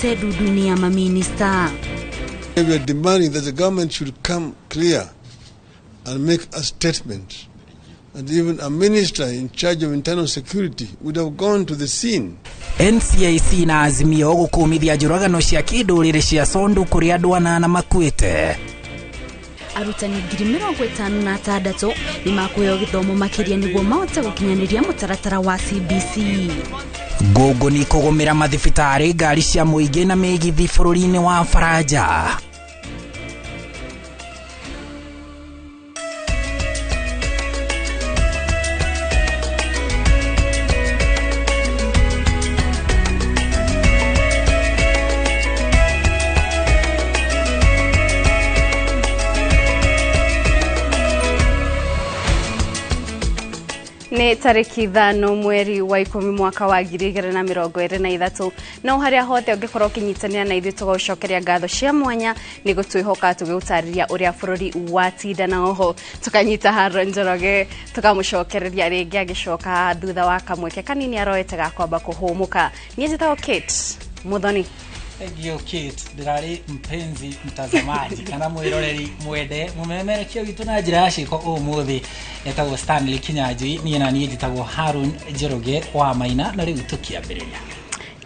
Ndundu-inĩ ya maminista. We are demanding that the government should come clear and make a statement. And even a minister in charge of internal security would have gone to the scene. NCIC na Azimio gũkũmithia njũragano cia kĩndũrĩrĩ cia Sondu kũrĩa andũ anana makuĩte. Arutani 56,000 nĩmakũheo gĩthomo makĩria nĩguo mahote gũkinyanĩria mũtaratara wa CBC. Ngũngũni kũgũmĩra mathibitarĩ, ngari cia mũingĩ na mĩgithi bũrũri-inĩ wa Faranja. Nĩ tarĩki 5 mweri wa 10 mwaka wa 2023 no harĩa hothe ũngĩkorwo ũkĩnyitanĩra na ithuĩ tũgũcokeria ngatho cia mwanya nĩ gũtwĩhoka tũgĩgũtarĩria ũrĩa bũrũri watinda na oho tũkanyita Haron Njoroge tũkamũcokereria rĩngĩ agĩcoka thutha wa kamweke kanini aroete ga kwamba kũhũmũka. Niĩ njĩtagwo Kate Muthoni. Thank you Kate. Ndĩrarĩ mpenzi mtazamaji kana mwĩroreri mwende mũmemerekia witũ na njĩra ya ciĩko ũmũthĩ etagwo Stanley Kinyanjui, niĩ na niĩ njĩtagwo Harun Njoroge wa Maina, na rĩu tũkĩambĩrĩria.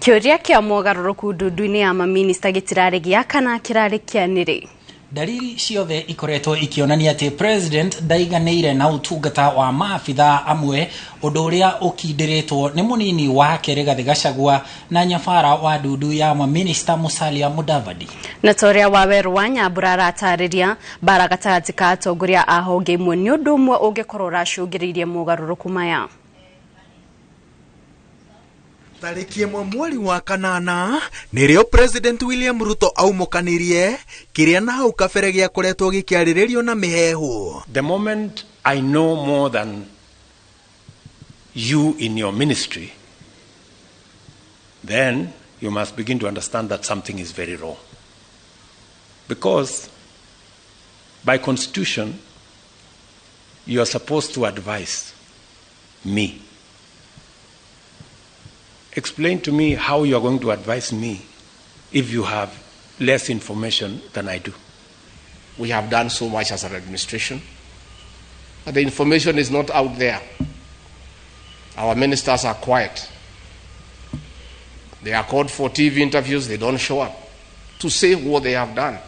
Kĩũria kĩa mogarũrũku ndundu-inĩ ya maminista gĩtirarĩ gĩa kana kĩrarĩ kĩa nĩrĩ. Dalili ciothe ikoretwo ikionania atĩ president ndaiganĩire na ũtungata wa maabitha amwe, ũndũ ũrĩa ũkindĩrĩtwo nĩ mũnini wake Rigathĩ Gachagua na nyabara wa ndundu ya maminista Musalia Mudavadi. Na ta ũrĩa Wawerũ wa Nyambura aratarĩria, mbara gatagatĩ ka atongoria a honge imwe nĩ ũndũ ũmwe ũngĩkorwo ũracũngĩrĩirie mogarũrũku maya. Tarĩki 1 mweri wa 8 nĩrĩo President William Ruto aumũkanirie kĩrĩa na hau kabere gĩakoretwo gĩkĩarĩrĩrio na mĩheehũ. The moment I know more than you in your ministry, then you must begin to understand that something is very wrong. Because by constitution, you are supposed to advise me. Explain to me how you are going to advise me if you have less information than I do. We have done so much as an administration, but the information is not out there. Our ministers are quiet. They are called for TV interviews, they don't show up to say what they have done.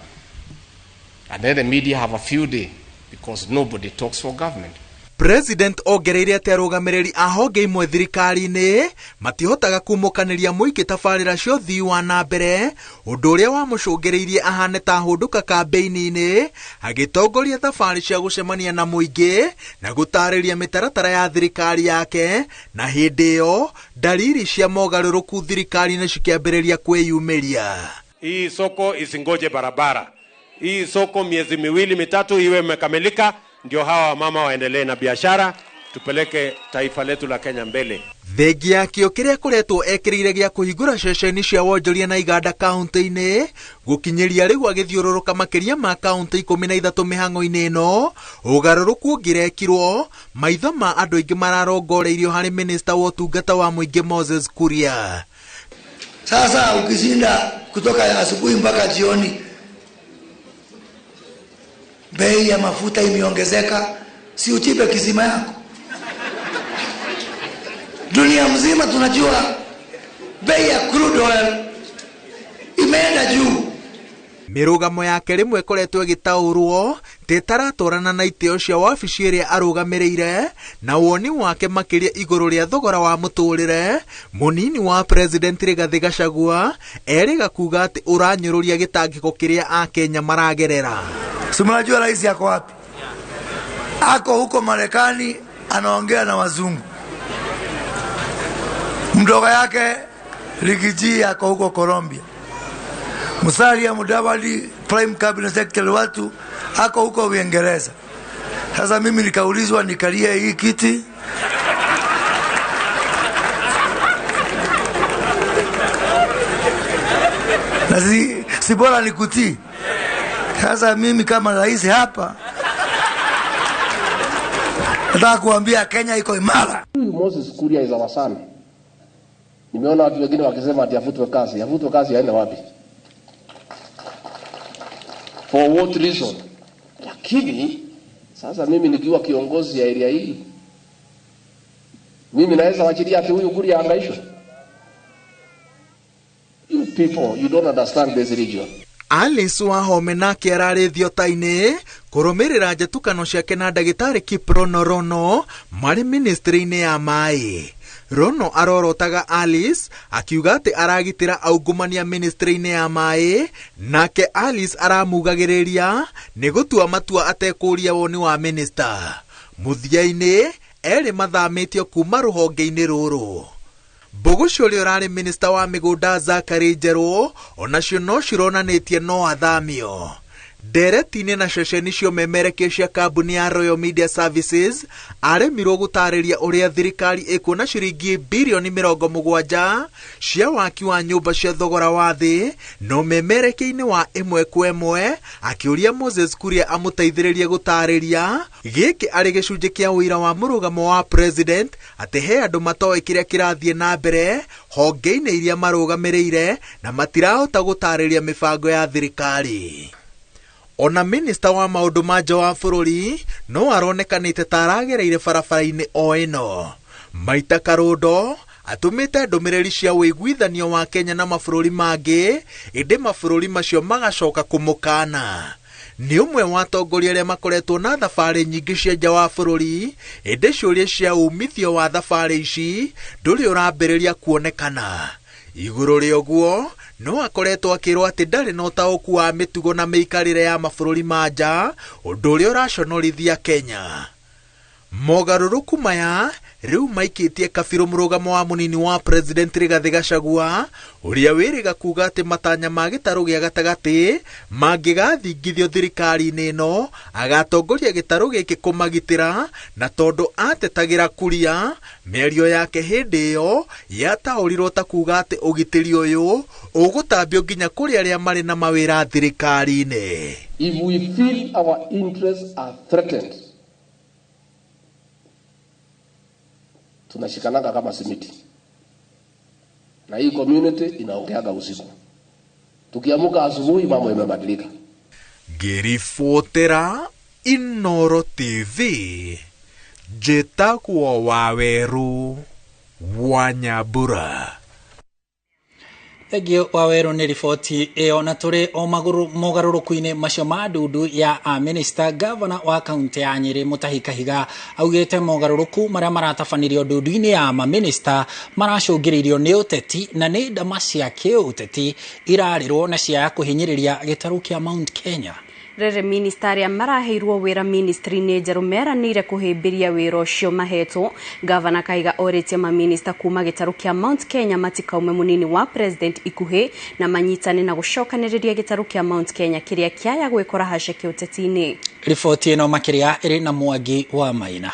And then the media have a few days because nobody talks for government. President ongereire atĩ arũgamĩrĩri a honge imwe thirikari-inĩ matihotaga kumũkanĩria mũingĩ tabarĩra cia ũthii wa na mbere, ũndũ ũrĩa wamũcũngĩrĩirie ahane ta hũndũka kambĩini-inĩ agĩtongoria thabarĩ cia gũcemania na mũingĩ na gũtarĩria mĩtaratara ya thirikari yake, na hĩndĩ ĩyo dalili cia mogarũrũku thirikari-inĩ cikĩambĩrĩria kwĩyumĩria. Hii soko isingoje barabara, hii soko miezi miwili mitatu iwe imekamilika, ndio hawa mama waendelee na biashara, tupeleke taifa letu la Kenya mbele. Thengia ya kĩo kĩrĩa akoretwo ekĩrĩire gĩa kũhingũra ceceni cia wonjoria na iganda kaunti-inĩ gũkinyĩria rĩu agĩthiũrũrũka makĩria ma kaunti 13 mĩhang'o-inĩ ĩno, ũgarũrũku ũngĩrekirwo maitho ma andũ aingĩ mararongoreirio harĩ minista wa ũtungata wa mũingĩ Moses Kuria. Sasa ukishinda kutoka asubuhi mpaka jioni, bei ya mafuta imeongezeka, si uchipe kisima yako? Dunia mzima tunajua bei ya crude oil imeenda juu. Mĩrũgamo yake rĩmwe ĩkoretwo ĩgĩtaũrwo ta ĩtaratwarana na itĩo cia wabici ĩrĩa arũgamĩrĩire na woni wake makĩria igũrũ rĩa thogora wa mũtũrĩre. Mũnini wa President Rigathĩ Gachagua erĩga kuga atĩ ũranyũrũria gĩtangĩko kĩrĩa Akenya maragerera. Si mnajua rais yako wapi? Ako huko Marekani anaongea na wazungu. Mdogo yake Rigiji ako huko Colombia. Musalia Mudavadi, Prime Cabinet Secretary watu, ako huko Uingereza. Sasa mimi nikaulizwa nikalie hii kiti. Na si bora nikutii. Sasa mimi kama rais hapa nataka kuambia Kenya iko imara. Moses Kuria is our son. Nimeona watu wengine wakisema ati afutwe kazi. Afutwe kazi aende wapi? For what reason? Lakini sasa mimi nikiwa kiongozi ya area hii, mimi naweza wachilia ati huyu Kuria ahangaishwe? You people, you don't understand this region. Alice Wahome nake ararĩ thiota-inĩ kũrũmĩrĩra njetukano ciake na ndagĩtarĩ Kiprono Rono marĩ ministry-inĩ ya maĩ. Rono arorotaga Alice akiuga atĩ aragitĩra aungumania ministry-inĩ ya maĩ, nake Alice aramugagĩrĩria nĩ gũtua matua atekũria woni wa minister. Mũthia-inĩ erĩ mathamĩtio kuma rũhonge-inĩ rũrũ. Mbũgũci ũrĩa ũrarĩ minista wa mĩgũnda Zachary Njerũ onacio no cironanĩtie no athamio. Ndereti-inĩ na ceceni ciomemerekio cia kambuni ya Royal Media Services aremirwo gũtarĩria ũrĩa thirikari ĩkuona ciringi birioni 70 cia waki wa nyũmba cia thogora wa thĩ, no memerekia-inĩ wa ĩmwe kwa ĩmwe akĩũria Moses Kuria amũteithĩrĩrie gũtarĩria gĩkĩ arĩ gĩcunjĩ kĩa ũira wa mũrũgamo wa president atĩ he andũ matoĩ kĩrĩa kĩrathiĩ na mbere honge-inĩ iria marũgamĩrĩire na matirahota gũtarĩria mĩbango ya thirikari. Ona minista wa maũndũ ma nja wa bũrũri no aronekanĩte ta aragereire barabara-inĩ o ĩno. Maita Karũndo atũmĩte ndũmĩrĩri cia ũiguithanio wa Kenya na mabũrũri mangĩ, ĩndĩ mabũrũri macio magacoka kũmũkana. Nĩ ũmwe wa atongoria arĩa makoretwo na thabarĩ nyingĩ cia nja wa bũrũri, ĩndĩ ciũria cia umithio wa thabarĩ ici ndũrĩ ũrambĩrĩria kuonekana. Igũrũ rĩa ũguo no akoretwo akĩrwo atĩ ndarĩ na ũtaũku wa mĩtugo na mĩikarĩre ya mabũrũri ma nja, ũndũ ũrĩa ũraconorithia Kenya. Mogarũrũku maya rĩu maikĩtie kabirũ mũrũgamo wa mũnini wa president Rigathĩ Gachagua ũrĩa wĩrĩga kuga atĩ matanya ma gĩtarũ gĩa gatagatĩ mangĩgathingithio thirikari-inĩ ĩno agatongoria gĩtarũ gĩkĩ kũmagitĩra, na tondũ atetagĩra Kuria mĩario yake hĩndĩ ĩyo yataũrirwo ta kuga atĩ ũgitĩri ũyũ ũgũtambio nginya kũrĩ arĩa marĩ na mawĩra thirikari-inĩ. If we feel our interests are threatened, tunashikananga kama simiti. Na hii community inaongeaga usiku. Tukiamuka asubuhi mambo imebadilika. Ngĩribotera Inoro TV, njĩtagwo Waweru wa Nyambura. Thengiũ Waweru nĩ riboti ĩyo. Na tũrĩ o mogarũrũku-inĩ macio ma ndundu ya a-minister, gavana wa kaunti ya Nyĩrĩ Mutahi Kahiga augĩte mogarũrũku marĩa maratabanĩrio ndundu-inĩ ya maminista maracũngĩrĩirio nĩ ũteti na nĩ ndama cia kĩũteti irarĩrwo na cia kũhinyĩrĩria gĩtarũ kĩa Mount Kenya. Rĩrĩ minista arĩa maraheirwo wĩra ministry-inĩ njerũ meranĩire kũhĩmbĩria wĩra ũcio mahetwo. Gavana Kahiga orĩtie maminista kuma gĩtarũ kĩa Mount Kenya matikaume mũnini wa president ikuhĩ na manyitane na gũcokanĩrĩria gĩtarũ kĩa Mount Kenya kĩrĩa kĩaya gwĩkora hace kĩũteti-inĩ. Riboti ĩno makĩria ĩrĩ na Mwangi wa Maina.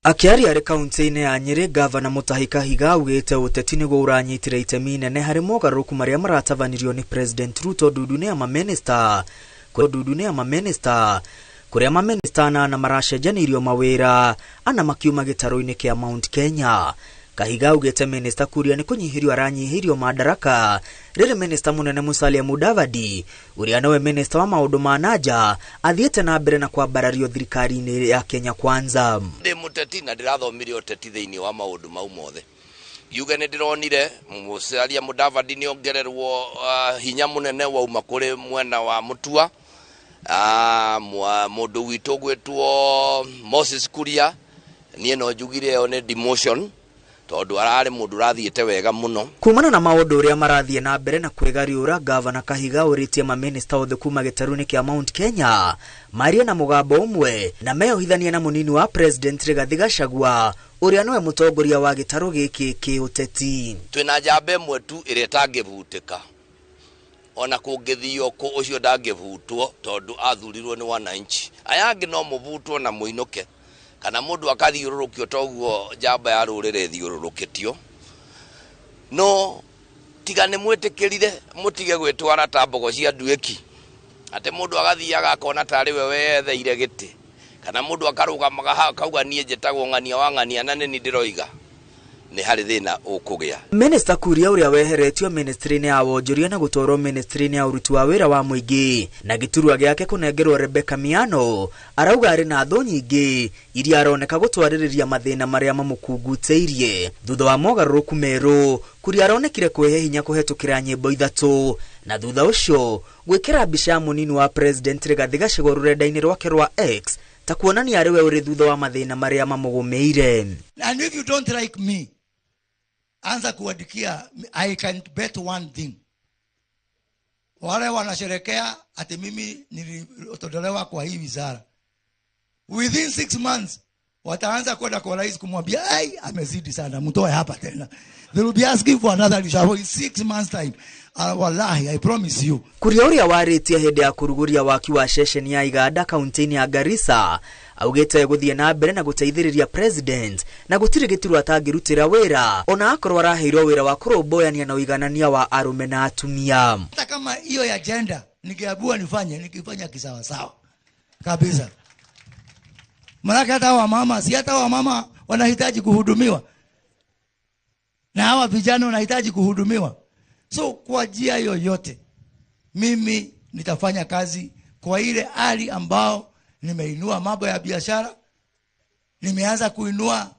Akĩaria arĩ kaunti-inĩ ya Nyĩrĩ, gavana Mutahi Kahiga augĩte ũteti nĩguo ũranyitire itemi inene harĩ mogarũrũku marĩa maratabanirio nĩ President Ruto ndundu-inĩ ya maminista kũrĩa maminista anana maracenjanĩirio mawĩra ana makiuma gĩtarũ-inĩ kĩa Mount Kenya. Kahiga augĩte minista Kuria nĩ kũnyihĩrio aranyihĩirio madaraka rĩrĩ minista mũnene Musalia Mudavadi ũrĩa nowe minista wa maũndũ ma nanja athiĩte na mbere na kwambarario thirikari-inĩ ya Kenya Kwanza. Ndĩ mũteti na ndĩrathomire ũteti thĩinĩ wa maũndũ mau mothe. Ngiuge nĩ ndĩronire Musalia Mudavadi nĩ ongererwo hinya mũnene wauma kũrĩ mwena wa Mutua, mũndũ witũ gwĩtwo Moses Kuria, niĩ no njugire ĩyo nĩ demotion tondũ ararĩ mũndũ ũrathiĩte wega mũno. Kumana na maũndũ ũrĩa marathiĩ na mbere na kwĩgariũra, gavana Kahiga ũrĩtie maminista othe kuma gĩtarũ-inĩ kĩa Mount Kenya marie na mũgambo ũmwe na meyohithanie na mũnini wa president Rigathĩ Gachagua ũrĩa nowe mũtongoria wa gĩtarũ gĩkĩ kĩũteti. Twĩna njamba ĩmwe tu ĩrĩa ĩtangĩbutĩka, ona kũngĩthio kũ ũcio ndangĩbutwo tondũ athurirwo nĩ wananchi. Aya angĩ no mũbutwo na mũinũke, kana mũndũ akathiũrũrũkio toguo njamba ya rũrĩrĩ ĩthiũrũrũkĩtio. No tiga nĩ mwĩtĩkĩrire mũtige gwĩtwara ta mbogo cia nduĩki, atĩ mũndũ agathiaga akona tarĩ we weyetheire gĩtĩ, kana mũndũ akarũgamaga hau akauga niĩ njĩtagwo ng'ania wa ng'ania na nĩ niĩ ndĩroiga. Nĩ harĩ thĩna ũkũgĩa. Minister Kuria ũrĩa weheretio ministry-inĩ ya wonjoria na gũtwarwo ministry-inĩ ya ũruti wa wĩra wa mũingĩ na gĩturwa gĩake kũnengerwo Rebecca Miano arauga arĩ na thũ nyingĩ iria aroneka gũtwarĩrĩria mathĩna marĩa mamũkungutĩirie. Thutha wa mogarũrũku merũ, Kuria aronekire kwĩhe hinya kũhetũkĩra nyĩmbo 3 na thutha ũcio gwĩkĩra mbica ya mũnini wa President Rigathi Gachagua rũrenda-inĩ rwake rwa X ta kuonania arĩ we ũrĩ thutha wa mathĩna marĩa mamũgũmĩire. And if you don't like me, anza kuandikia. I can bet one thing. Wale wanasherekea ati mimi nilitolewa kwa hii wizara, within 6 months wataanza kwenda kwa rais kumwambia ai, amezidi sana, mtoe hapa tena. They will be asking for another reshuffle in 6 months time. Wallahi, I promise you. Kuria ũrĩa warĩtie hĩndĩ ya kũrugũria waki wa ceceni ya Iganda kaunti-inĩ ya Garissa augĩte gũthiĩ na mbere na gũteithĩrĩria president na gũtirĩ gĩturwa atangĩrutĩra wĩra ona akorwo araheirwo wĩra wa kũrũmbũyania na ũiganania wa arũme na atumia. Hata kama hiyo ya gender nikiambiwa nifanye, nikifanya kisawasawa kabisa. Maana hata wamama, si hata wamama wanahitaji kuhudumiwa, na hawa vijana wanahitaji kuhudumiwa. So kwa njia yoyote mimi nitafanya kazi kwa ile hali ambao nimeinua mambo ya biashara, nimeanza kuinua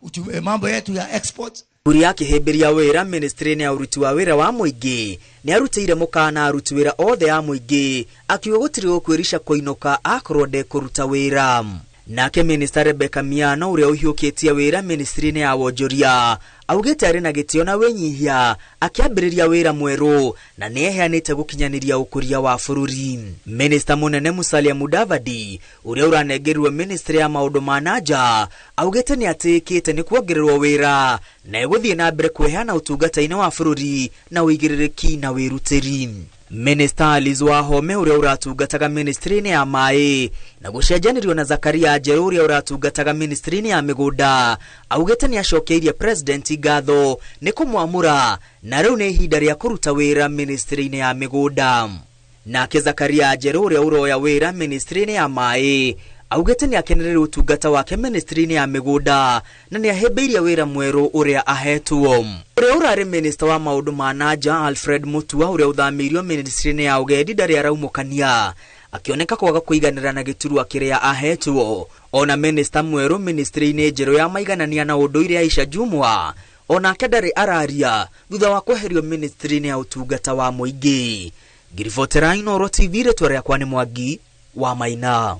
mambo yetu ya export. Kuria akĩhĩmbĩria wĩra ministry-inĩ ya ũruti wa wĩra wa mũingĩ nĩ arutĩire mũkana aruti wĩra othe a mũingĩ akiuga gũtirĩ gũkwĩrica kũinũka akorwo ndekũruta wĩra. Nake Minister Rebecca Miano ũrĩa ũhiũkĩtie wĩra ministry-inĩ ya wonjoria augĩte arĩ na gĩtĩo na wĩnyihia akĩambĩrĩria wĩra mwerũ na nĩeheanĩte gũkinyanĩria ũkũria wa bũrũri. Minister mũnene Musalia Mudavadi ũrĩa ũranengerirwo ministry ya maũndũ ma nanja augĩte nĩ atĩĩkĩte nĩ kuongererwo wĩra na egũthiĩ na mbere kũheana ũtungata-inĩ wa bũrũri na ũigĩrĩrĩki na wĩrutĩri. Minister Alice Wahome ũrĩa ũratungataga ministry-inĩ ya maĩ na gũcenjanĩrio na Zakaria Njerũ ũrĩa ũratungataga ministry-inĩ ya mĩgũnda augĩte nĩ acokeirie president ngatho nĩ kũmwamũra na rĩu nĩ ihinda rĩa kũruta wĩra ministry-inĩ ya mĩgũnda. Nake Zakaria Njerũ ũrĩa ũroya wĩra ministry-inĩ ya maĩ augĩte nĩ akenereire ũtungata wake ministry-inĩ ya mĩgũnda na nĩ ahĩmbĩirie wĩra mwerũ ũrĩa ahetwo. Ũrĩa ũrarĩ minister wa maũndũ ma nanja Alfred Mutua ũrĩa ũthamĩirio ministry-inĩ ya ũgendi ndarĩ araumũkania akĩoneka kwaga kũiganĩra na gĩturwa kĩrĩa ahetwo. Ona minister mwerũ ministry-inĩ njerũ ya maiganania na ũndũire Aisha Jumwa onake ndarĩ araria thutha wa kweherio ministry-inĩ ya ũtungata wa mũingĩ. Ngiribotera Inooro TV, rĩtwa rĩakwa nĩ Mwangi wa Maina.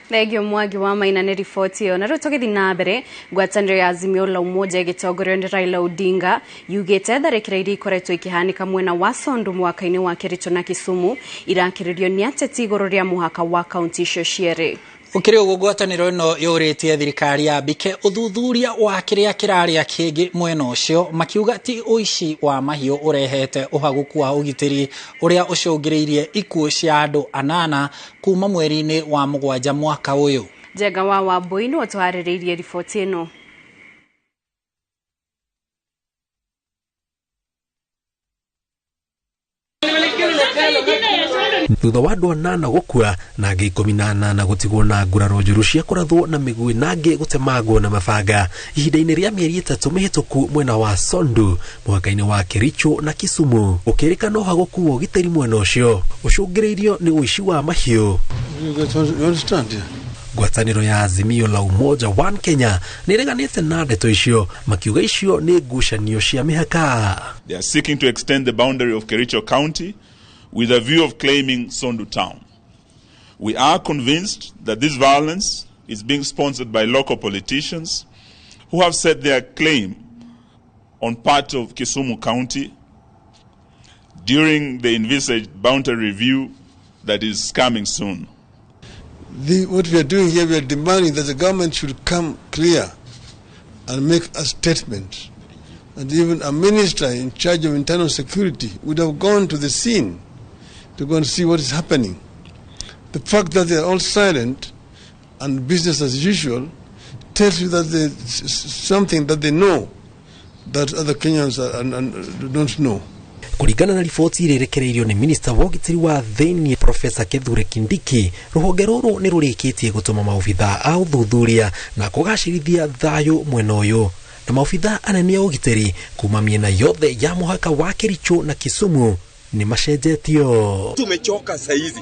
Thengio Mwangi wa Maina nĩ riboti ĩyo. Na rĩu tũgĩthiĩ na mbere, ngwatanĩro ya Azimio la Umoja ĩgĩtongorio nĩ Raila Odinga yugĩte tharĩkĩra iria ikoretwo ikĩhanĩka mwena wa Sondu mwaka-inĩ wa Kericho na Kisumu irakĩrĩrio nĩ ateti igũrũ rĩa mũhaka wa kaunti icio cierĩ. Gũkĩrĩ ũguo ngwatanĩro ĩno yũrĩtie thirikari yambike ũthuthuria wa kĩrĩa kĩrarĩa kĩngĩ mwena ũcio makiuga ti ũici wa mahiũ ũrehete ũhagũku wa ũgitĩri ũrĩa ũcũngĩrĩirie ikuũ cia andũ 8 kuma mweri-inĩ wa 7 mwaka ũyũ. Njenga wa Wambui nĩwe ũtũharĩrĩirie riboti ĩno. Thutha wa andũ 8 gũkua na angĩ 18 gũtigwo na nguraro njũru cia kũrathwo na mĩguĩ na angĩ gũtemangwo na mabanga ihinda-inĩ rĩa mĩeri 3 mĩhĩtũku mwena wa Sondu mũhaka-inĩ wa Kericho na Kisumu ũkĩrĩkana ũhagũku wa ũgitĩri mwena ũcio ũcũngĩrĩirio nĩ ũici wa mahiũ. Ngwatanĩro ya Azimio la Umoja One Kenya nĩreganĩte na ndeto icio makiuga icio nĩ ngucanio cia mĩhaka. They are seeking to extend the boundary of Kericho County with a view of claiming Sondu town. We are convinced that this violence is being sponsored by local politicians who have set their claim on part of Kisumu County during the envisaged boundary review that is coming soon. What we are doing here, we are demanding that the government should come clear and make a statement. And even a minister in charge of internal security would have gone to the scene to go and see what is happening. The fact that they are all silent and business as usual tells you that there's something that they know that other Kenyans don't know. Kũringana na riboti ĩrĩa ĩrekereirio nĩ minista wa ũgitĩri wa thĩinĩ Profesa Kithure Kindiki, rũhonge rũrũ nĩ rũrĩkĩtie gũtũma maobithaa a ũthuthuria na kũgacĩrithia thayũ mwena ũyũ. na maobitha anene a ũgitĩri kuma mĩena yothe ya mũhaka wa Kericho na Kisumu nĩ macenjetio. Tumechoka saizi,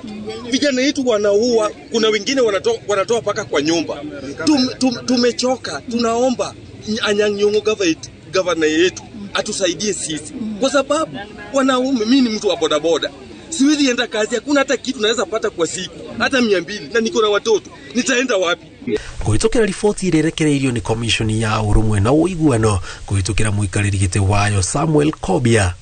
vijana wetu wanaua, kuna wengine wanatoa paka kwa nyumba. Tumechoka, tunaomba Anyang' Nyong'o gavana yetu atusaidie sisi, kwa sababu wanaume, mimi ni mtu wa bodaboda, siwezi enda kazi, hakuna hata kitu naweza pata kwa siku, hata 200, na niko na watoto, nitaenda wapi? Kũhĩtũkĩra riboti ĩrĩa ĩrekereirio nĩ komishoni ya ũrũmwe na ũiguano kũhĩtũkĩra mũikarĩri gĩtĩ wayo Samuel Kobia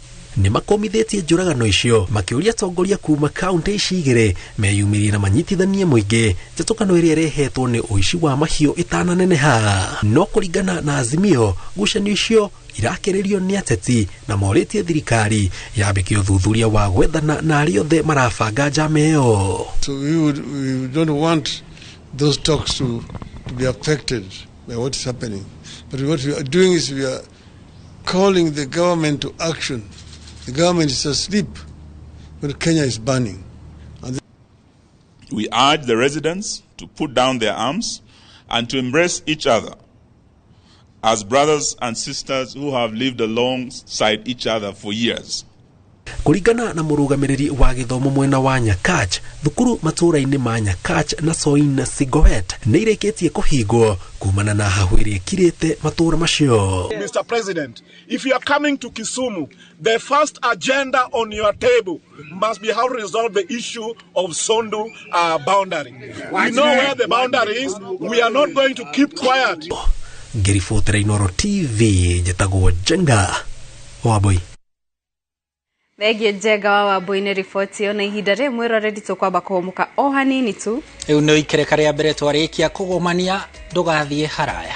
nĩ makomithĩtie njũragano icio makĩũria atongoria kuma kaunti ici igĩrĩ meyumĩrie na manyitithanie mũingĩ njatũkano ĩrĩa ĩrehetwo nĩ ũici wa mahiũ ĩtananeneha. No kũringana na Azimio, ngucanio icio irakĩrĩrio nĩ ateti na morĩtie thirikari yambĩke ũthuthuria wa gwethana na arĩa othe marabanga njama ĩyo. So we don't want those talks to be affected by what is happening. But what we are doing is we are calling the government to action. The government is asleep when Kenya is burning. And we urge the residents to put down their arms and to embrace each other as brothers and sisters who have lived alongside each other for years. Kũringana na mũrũgamĩrĩri wa gĩthomo mwena wa Nyakach, thukuru matũũra-inĩ ma Nyakach na Soin Sigoet nĩ irĩkĩtie kũhingwo kumana na hahũ ĩrĩa ĩkirĩte matũũra macio. Mr. President, if you are coming to Kisumu, the first agenda on your table must be how to resolve the issue of Sondu boundary. We know where the boundary is. We are not going to keep quiet. Ngĩribotera Inooro TV, njĩtagwo Njenga Wambui. Thengiũ Njenga wa Wambui nĩ riboti ĩyo, na ihinda rĩmwe mwĩroreri tũkwamba kũhũmũka o hanini tu. Rĩu nĩ ikereka rĩa mbere twarĩkia kũgomania, ndũgathiĩ haraya.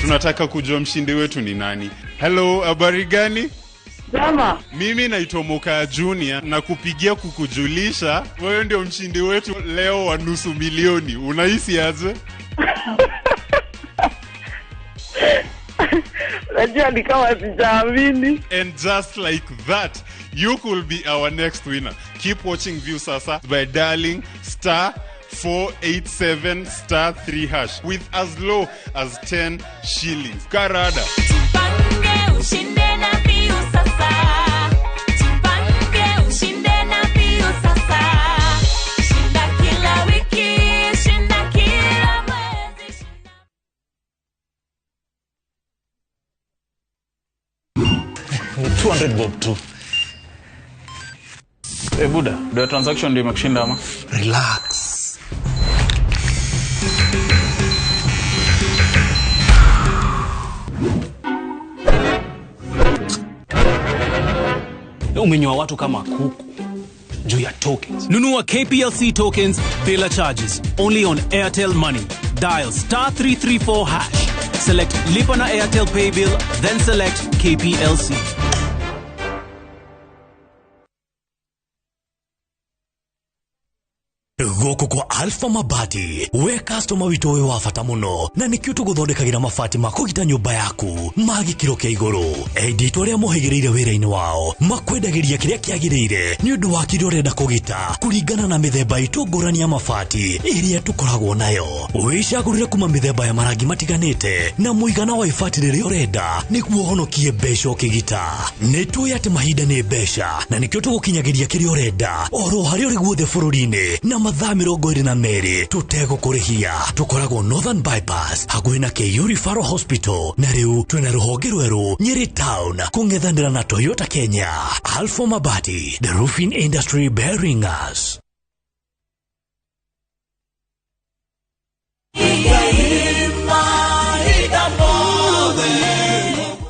Tunataka kujua mshindi wetu ni nani. Hello, habari gani? Jama. Mimi naitwa Moka Junior na kupigia kukujulisha wewe ndio mshindi wetu leo wa 500,000. Unahisi aje? Najua ni kama sijaamini. And just like that, you could be our next winner. Keep watching Viusasa by dialing star 487 star 3 hash with as low as 10 shillings. Karada. Tupange ushinde na Viusasa. Tupange ushinde na Viusasa. Shinda kila wiki, shinda kila mwezi. Ni 200 bob tu. Eh, Buda, ndio transaction ndio imekushinda ama? Relax. Umenyoa watu kama kuku juu ya tokens. Nunua KPLC tokens bila charges only on Airtel Money. Dial star 334 hash. Select Lipa na Airtel Pay Bill, then select KPLC. Gũkũ kwa Alpha Mabati, we customer witũ wĩ wa bata mũno, na nĩkĩo tũgũthondekagĩra mabati ma kũgita nyũmba yaku ma gĩkĩro kĩa igũrũ. Endia itũ arĩa mohĩgĩrĩire wĩra-inĩ wao makwendagĩria kĩrĩa kĩagĩrĩire nĩ ũndũ wa kĩrĩa ũrenda kũgita kũringana na mĩthemba itũ ngũrani ya mabati ĩrĩa tũkoragwo nayo. Wĩcagũrĩre kuma mĩthemba ya marangi matiganĩte na mũigana wa ibati rĩrĩa ũrenda nĩguo ũhonokie mbeca ũkĩgita. Nĩ tũĩ atĩ mahinda nĩ mbeca na nĩkĩo tũgũkinyagĩria kĩrĩa ũrenda oro harĩa ũrĩ guothe bũrũri-inĩ na mathaa 22 tũtegũkũrĩhia. Tũkoragwo Northern Bypass hakuhĩ na KU Referral Hospital, na rĩu twĩna rũhonge rwerũ Nyeri Town kũng'ethanĩra na Toyota Kenya. Alpha Mabati, the roofing industry bearing us.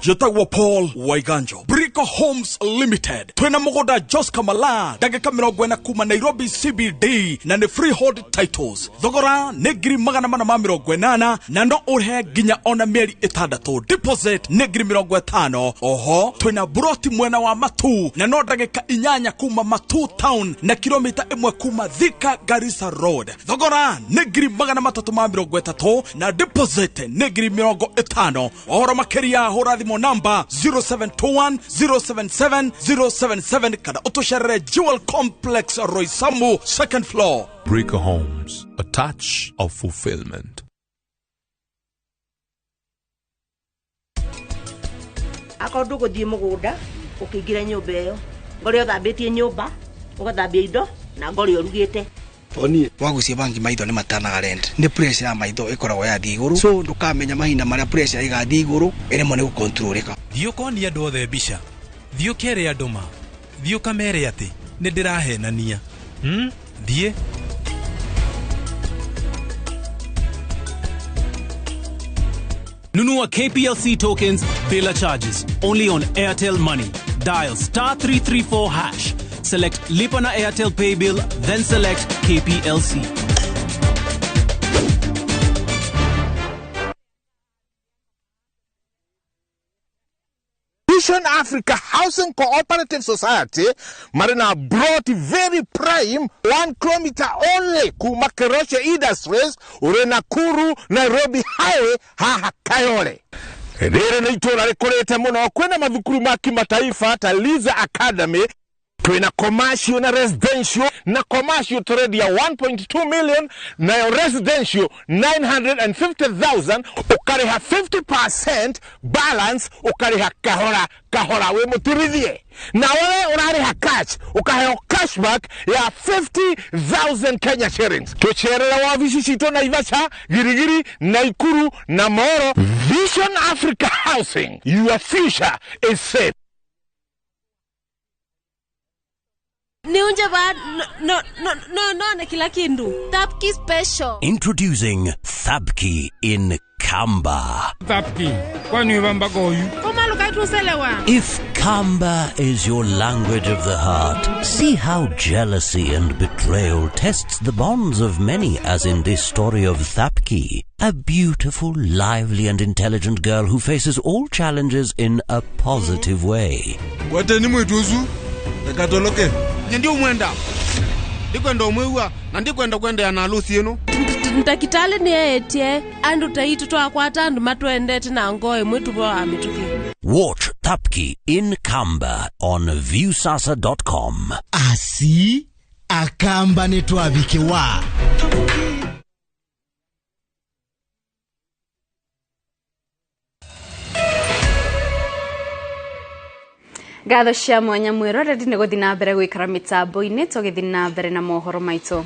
Jetagwo Paul Waiganjo. Brick Brico Homes Limited. Twina mugunda Jos Kamala ndagika 40 kuma Nairobi CBD na ni freehold titles. Thogora ni 480,000 na no urehe nginya ona mieri 6. Deposit ni 50,000. Oho twina broti mwena wa Matu na no ndagika 8 kuma Matu town na kilomita 1 kuma Thika Garissa Road. Thogora ni 330,000 na deposit ni 50,000. Ohoro makiria hura thimu namba 0721 077 077 kana utucerere Jewel Complex Roysambu second floor. Brico Homes, a touch of fulfillment. Akorwo ndũgũthiĩ mũgũnda ũkĩingĩra nyũmba ĩyo ngorĩa ũthambĩtie nyũmba ũgathambia indo na ngorĩa ũrugĩte. Oni wagucia bangi maitho nĩ matanaga rent nĩ pressure ya maitho ĩkoragwo yathiĩ igũrũ, so ndũkamenya mahinda marĩa pressure ĩgathiĩ igũrũ ĩremwo nĩ gũkontrolĩka. Thiĩ ũkonie andũ othe mbica, thiĩ ũkere andũ ma, thiĩ ũkamere atĩ nĩ ndĩrahenania. Thiĩ. Nunua KPLC tokens bila charges only on Airtel Money. Dial *334#. Select Lipa na Airtel Pay Bill, then select KPLC. Vision Africa Housing Cooperative Society marina brought very prime 1 kilometer only kuma Keroche Industries ure Nakuru Nairobi Highway haha Kayole. Rĩrĩ nĩ itũũra rĩkũrĩte mũno, kwĩna mathukuru ma kimataifa ta Liza Academy, twĩna commercial na residential, na commercial tũrendia 1.2 million nayo residential 950,000, ũkarĩha 50% balance ũkarĩha kahora kahora wĩ mũtirithie, na wewe ũrarĩha cash ũkaheo cashback ya 50,000 Kenya shillings. Tũcerere wabici citũ Naivasha, Girigiri, Naikuru na Moro. Vision Africa Housing, your future is safe. Niunje ba no no no no na kila kindu. Thapki special. Introducing Thapki in Kamba. Thapki. Kwani wamba goyu? Koma lukatuselewa. If Kamba is your language of the heart, see how jealousy and betrayal tests the bonds of many, as in this story of Thapki, a beautiful, lively and intelligent girl who faces all challenges in a positive way. Kwateni mwituzu? Ekatoloke. Nyendi umwenda. Ndikwenda umwewa na ndikwenda kwenda na harusi eno. Ndakitale ni etie andu taitu twakwata andu matwendete na ngoe mwitu bo amituki. Watch Thapki in Kamba on viewsasa.com. Asi akamba ni twabikewa. Ngatho cia mwanya mwiroreri nĩ gũthiĩ na mbere gwĩkara mĩtambo-inĩ tũgĩthiĩ na mbere na mohoro maitũ.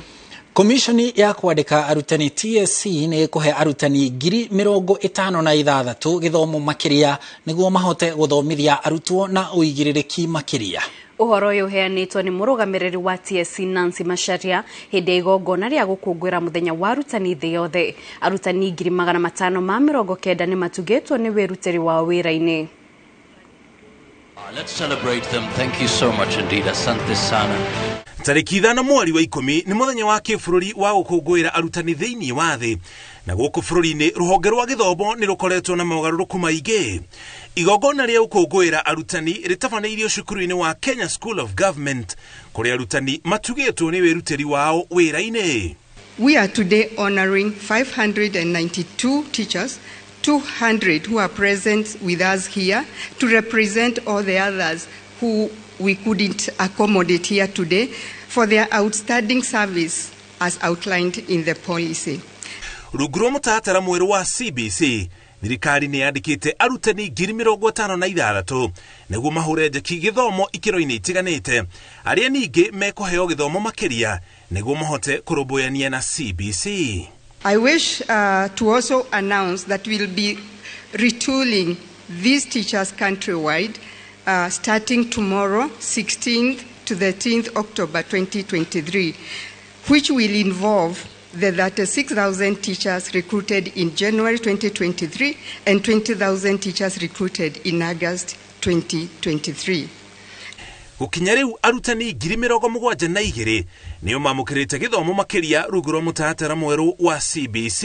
Komishoni ya kwandĩka arutani TSC nĩ ĩkũhe arutani 56,000 gĩthomo makĩria nĩguo mahote gũthomithia arutwo na ũigĩrĩrĩki makĩria. Ũhoro ũyũ ũheanĩtwo nĩ mũrũgamĩrĩri wa TSC Nancy Macharia hĩndĩ ya igongona rĩa gũkũngũĩra mũthenya wa arutani thĩ yothe. Arutani 590 nĩ matugĩtwo nĩ wĩrutĩri wao wĩra-inĩ. Let's celebrate them. Thank you so much indeed. Asante sana. Tarĩki 5 mweri wa 10 nĩ mũthenya wa kĩbũrũri wa gũkũngũĩra arutani thĩinĩ wa thĩ, na gũkũ bũrũri-inĩ rũhonge rwa gĩthomo nĩ rũkoretwo na mogarũrũku maingĩ. Igongona rĩa gũkũngũĩra arutani rĩtabanĩirio cukuru-inĩ wa Kenya School of Government kũrĩa arutani matugĩtwo nĩ wĩrutĩri wao wĩra-inĩ. We are today honoring 592 teachers, 200 who are present with us here to represent all the others who we couldn't accommodate here today for their outstanding service as outlined in the policy. Rungu rwa mũtaratara mwerũ wa CBC, thirikari nĩ yandĩkĩte arutani 56,000 nĩguo mahũre njeki gĩthomo ikĩro-inĩ itiganĩte, arĩa ningĩ mekũheo gĩthomo makĩria nĩguo mahote kũrũmbũyania na CBC. I wish to also announce that we'll be retooling these teachers countrywide starting tomorrow, 16th to 13th October 2023, which will involve the 36,000 teachers recruited in January 2023 and 20,000 teachers recruited in August 2023. Gukinya riu arutani 72,000 nio mamukirite githomo makiria rungu rwa mutaratara mweru wa CBC.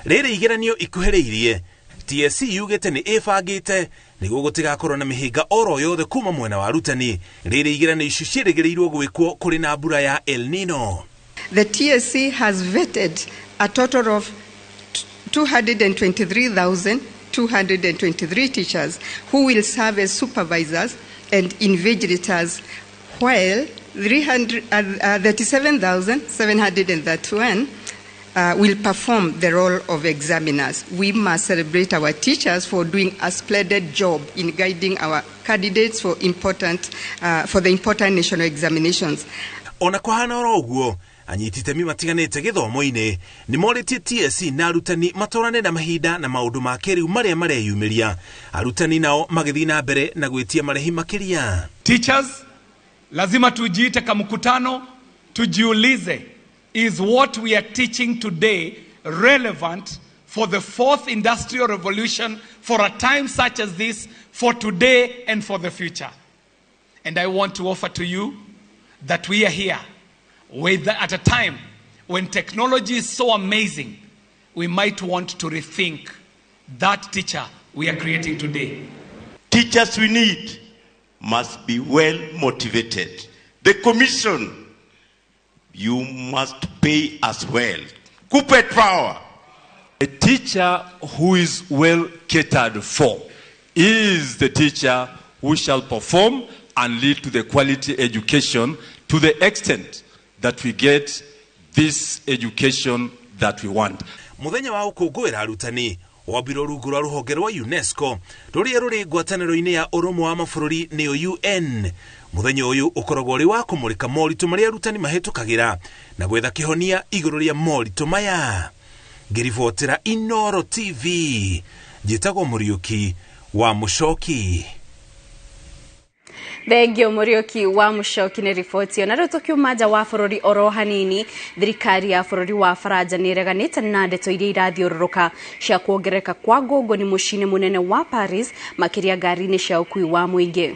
Riri igeranio ikuhiriirie TSC yugite ni ibangite niguo gutigakorwo na mihinga oro yothe kuma mwena wa arutani. Riri igeranio icio ciĩrĩgĩrĩirwo gwĩkwo kũrĩ na mbura ya El Nino. The TSC has vetted a total of 223,223 teachers who will serve as supervisors and invigilators, while 37,731 will perform the role of examiners. We must celebrate our teachers for doing a splendid job in guiding our candidates for the important national examinations. Ona kuhana oro uguo, anyiti itemi matiganĩte gĩthomo-inĩ nĩ morĩtie TSC na arutani matwarane na mahinda na maũndũ ma kĩrĩu marĩa mareyumĩria. Arutani nao magĩthiĩ na mbere na gwĩtia marĩhi makĩria. Teachers, lazima tujiite kamkutano, tujiulize, is what we are teaching today relevant for the fourth industrial revolution, for a time such as this, for today and for the future? And I want to offer to you that we are here at a time when technology is so amazing, we might want to rethink that teacher we are creating today. Teachers we need must be well motivated. The commission, you must pay as well. Corporate power. A teacher who is well catered for is the teacher who shall perform and lead to the quality education to the extent that we get this education that we want. Muthenya wa gũkũngũĩra arutani wambirwo rungu rwa rũhonge rwa UNESCO rũrĩa rũrĩ ngwatanĩro-inĩ ya ũrũmwe wa mabũrũri nĩyo UN. Muthenya ũyũ ũkoragwo ũrĩ wa kũmũrĩka moritũ marĩa arutani mahĩtũkagĩra na gwetha kĩhonia igũrũ rĩa moritũ maya. Ngĩribotera Inoro TV, njĩtagwo Mũriũki wa Mũcoki. Thengio Mũriũki wa Mũcoki nĩ riboti ĩyo. Na rĩu tũkiuma nja wa bũrũri oro hanini, thirikari ya bũrũri wa Faranja nĩ ĩreganĩte na ndeto iria irathiũrũrũka cia kuongerereka kwa ngũngũni mũciĩ-inĩ mũnene wa Paris, makĩria ngari-inĩ cia ũkuui wa mũingĩ.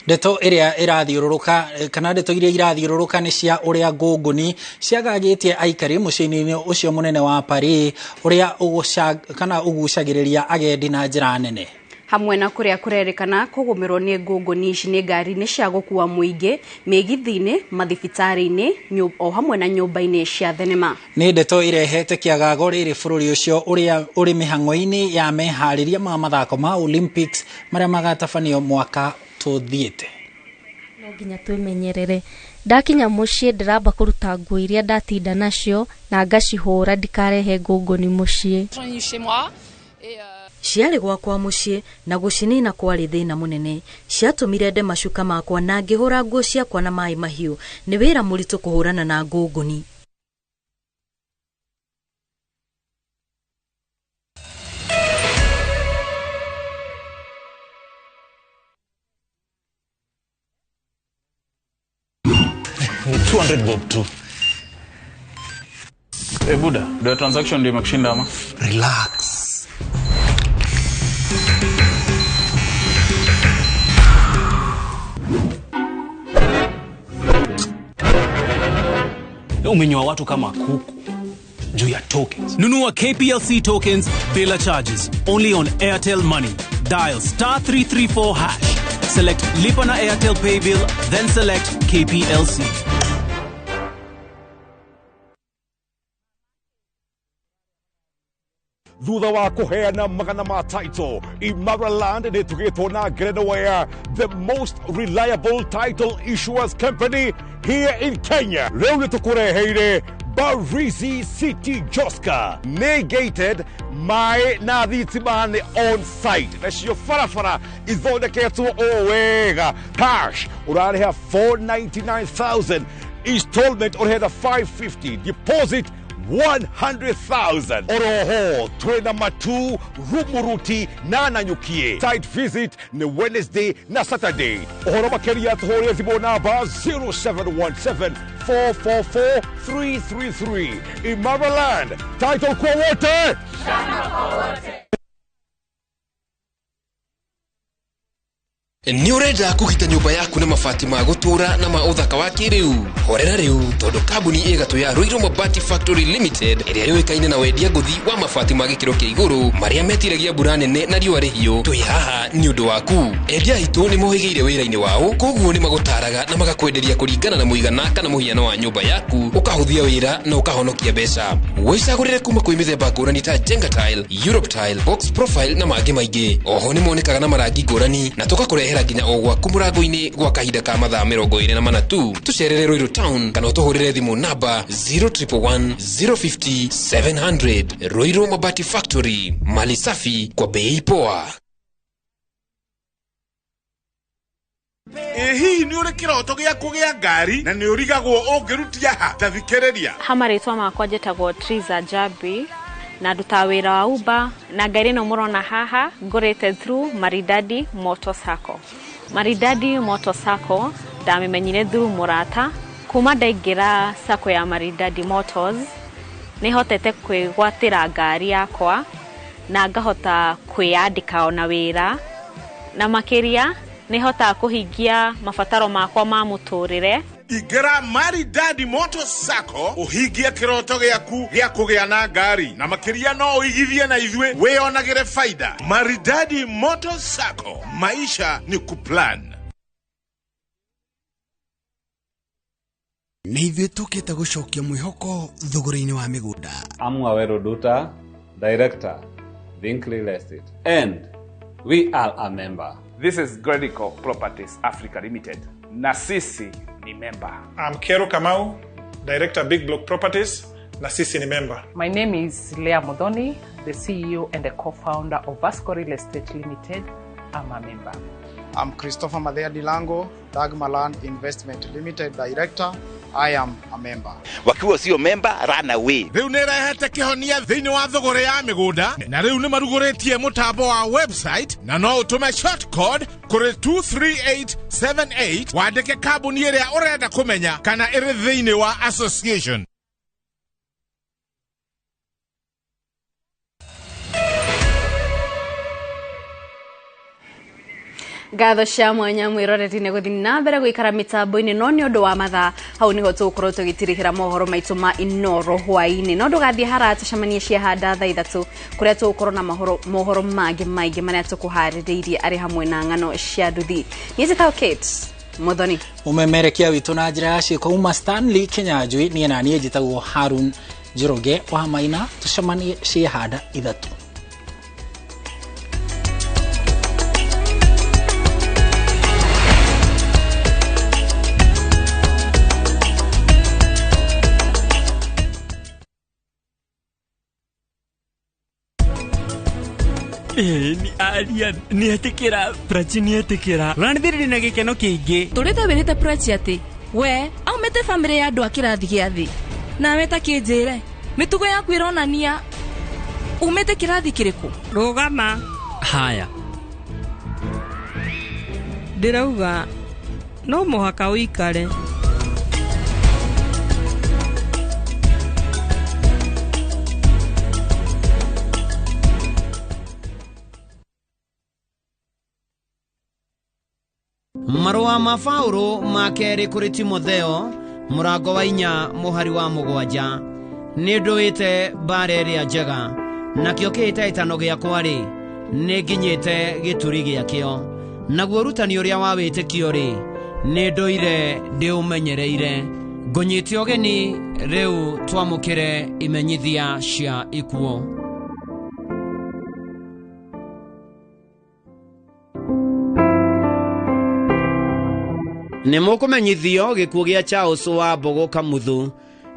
Ndeto ĩrĩa ĩrathiũrũrũka kana ndeto iria irathiũrũrũka nĩ cia ũrĩa ngũngũni ciagagĩtie aikari mũciĩ-inĩ ũcio mũnene wa Paris, ũrĩa ũgucagĩrĩria agendi na njĩra nene. Hamwe na kũrĩa kũrerĩkana kũgũmĩrwo nĩ ngũngũni ici nĩ ngari-inĩ cia gũkua mũingĩ, mĩgithi-inĩ, mathibitarĩ-inĩ, o hamwe na nyũmba-inĩ cia thenema. Nĩ ndeto irehete kĩagago rĩrĩ bũrũri ũcio ũrĩa ũrĩ mĩhang'o-inĩ ya meharĩria ma mathako ma Olympics marĩa magatabanio mwaka tũthiĩte. No nginya twĩmenyerere. Ndakinya mũciĩ ndĩramba kũruta nguo iria ndatinda nacio na ngacihũra ndikarehe ngũngũni mũciĩ. Ciarĩ gwakwa mũciĩ na gũcinina kwarĩ thĩna mũnene. Ciatũmire nde macuka makwa na ngĩhũra nguo ciakwa na maĩ mahiũ. Nĩ wĩra mũritũ kũhũrana na ngũngũni. Ni 200 bob tu. Buda, ndio transaction ndio imekushinda ama? Relax. Umenyoa watu kama kuku juu ya tokens. Nunua KPLC tokens bila charges only on Airtel Money. Dial *334#. Select Lipa na Airtel Pay Bill, then select KPLC. Thutha wa kuheana magana ma title, Imara Land nĩ tugĩtwo na ngerenwa the most reliable title issuers company here in Kenya. Rĩu nĩ tũkũreheire Barizi City Joska. Nĩ gated, maĩ na thitima nĩ on site. Nacio barabara ithondeketwo o wega. Cash ũrarĩha 499,000, installment ũrĩheta 550, deposit 100,000. Oroho twina Matu, Rumuruti na Nanyukie. Site visit ni Wednesday na Saturday. Uhoro makiria tuhũrĩre thimũ namba 0717 444 333. Imara Land, title kwa wote. Nĩ ũrenda kũgita nyũmba yaku na mabati ma gũtũũra na ma ũthaka wa kĩrĩu? Horera rĩu, tondũ kambuni ĩgatũ ya Ruiru Mabati Factory Limited ĩrĩa yũĩkaine na wendia ngũthi wa mabati ma gĩkĩro kĩa igũrũ marĩa metiragia mbura nene na riũa rĩhiũ, twĩ haha nĩ ũndũ waku. Endia aitũ nĩ mohĩgĩire wĩra-inĩ wao, koguo nĩ magũtaraga na magakwenderia kũringana na mũigana kana mũhiano wa nyũmba yaku, ũkahũthia wĩra na ũkahonokia mbeca. Wĩcagũrĩre kuma kwĩ mĩthemba ngũrani ta Jenga Tile, Europe Tile, Box Profile na mangĩ maingĩ. Oho nĩ monekaga na marangi ngũrani na tũgakũrehera nginya o gwaku mũrango-inĩ gwa kahinda ka mathaa 24 tu. Tũcerere Ruiru Town kana ũtũhũrĩre thimũ namba 0111 050 700. Ruiru Mabati Factory, mali safi kwa bei poa. Ĩ hihi nĩ ũrĩ kĩroto gĩa kũgĩa ngari na nĩ ũrigagwo ũngĩrutia ha? Ta thikĩrĩria. Ha marĩtwa makwa njĩtagwo Triza Jabi na ndutaga wĩra wa Uber na ngari ĩno mũrona haha ngũrĩte through Maridadi Motor Sacco. Maridadi Motor Sacco ndamĩmenyire through mũrata. Kuma ndaingĩra sacco ya Maridadi Motors nĩhotete kwĩgwatĩra ngari yakwa na ngahota kwĩyandĩka ona wĩra, na makĩria nĩhotaga kũhingia mabataro makwa ma mũtũrĩre. Ingĩra Maridadi Motor Sacco ũhingie kĩroto gĩaku gĩa kũgĩa na ngari, na makĩria no ũigithie na ithuĩ wĩyonagĩre faida. Maridadi Motor Sacco, maisha ni kuplan. Nĩ ithuĩ tũkĩte gũcokia mwĩhoko thogora-inĩ wa mĩgũnda. I'm Waweru Duta, Director, Think Real Estate, and we are a member. This is Gredico Properties Africa Limited, na sisi ni member. I'm Kero Kamau, Director Big Block Properties, na sisi ni member. My name is Leah Modoni, the CEO and the co-founder of Vasco Real Estate Limited. I'm a member. I'm Christopher Madea Dilango, Dagmaland Investment Limited Director. I am a member. Wakiwa sio member, run away. Rĩu nĩ ĩrehete kĩhonia thĩinĩ wa thogora ya mĩgũnda, na rĩu nĩ marugũrĩtie mũtambo wa website, na no ũtũme short code kũrĩ 23878 wandĩke kambuni ĩrĩa ũrenda kũmenya kana ĩrĩ thĩinĩ wa association. Ngatho cia mwanya mwĩroreri nĩ gũthiĩ na mbere gũikara mĩtambo-inĩ, no nĩ ũndũ wa mathaa hau nĩho tũgũkorwo tũgĩtirihĩra mohoro maitũ ma Inoro hwaĩ-inĩ. No ndũgathiĩ haraya, tũcemanie ciahanda thaa 3 kũrĩa tũgũkorwo na mohoro mangĩ maingĩ marĩa tũkũharĩrĩirie arĩ hamwe na ng'ano cia nduthi. Niĩ njĩtagwo Kate Muthoni. Mũmemerekia witũ na njĩra ya ciĩko uma Stanley Kinyanjui, niĩ na niĩ njĩtagwo Harun Njoroge wa Maina. Tũcemanie ciahanda 3. Ni aria nĩetĩkĩra Prachi nĩetĩkĩra Ranithiri ndĩna gĩkeno kĩingĩ. Tũrĩte wĩrĩte Prachi atĩ we aumĩte bamĩrĩ ya andũ a kĩrathi gĩa thĩ, nawe ta kĩnjĩre mĩtugo yaku ĩronania umĩte kĩrathi kĩrĩkũ? Rũgama. Haya, ndĩrauga no mũhaka ũikare. Marũa ma Paũlũ ma kerĩ kũrĩ Timotheo mũrango wa 4 mũhari wa 7. Nĩ ndũĩte mbara ĩrĩa njega, nakĩo kĩhĩtahĩtano gĩakwa-rĩ, nĩ nginyĩte gĩturi gĩakĩo, naguo ũrutani ũrĩa wa wĩtĩkio-rĩ, nĩ ndũire ndĩũmenyereire. Ngũnyite ũgeni rĩu twamũkĩre imenyithia cia ikuũ. Nĩ mũkũmenyithio gĩkuũ gĩa Charles wa Mbogo Kamuthu,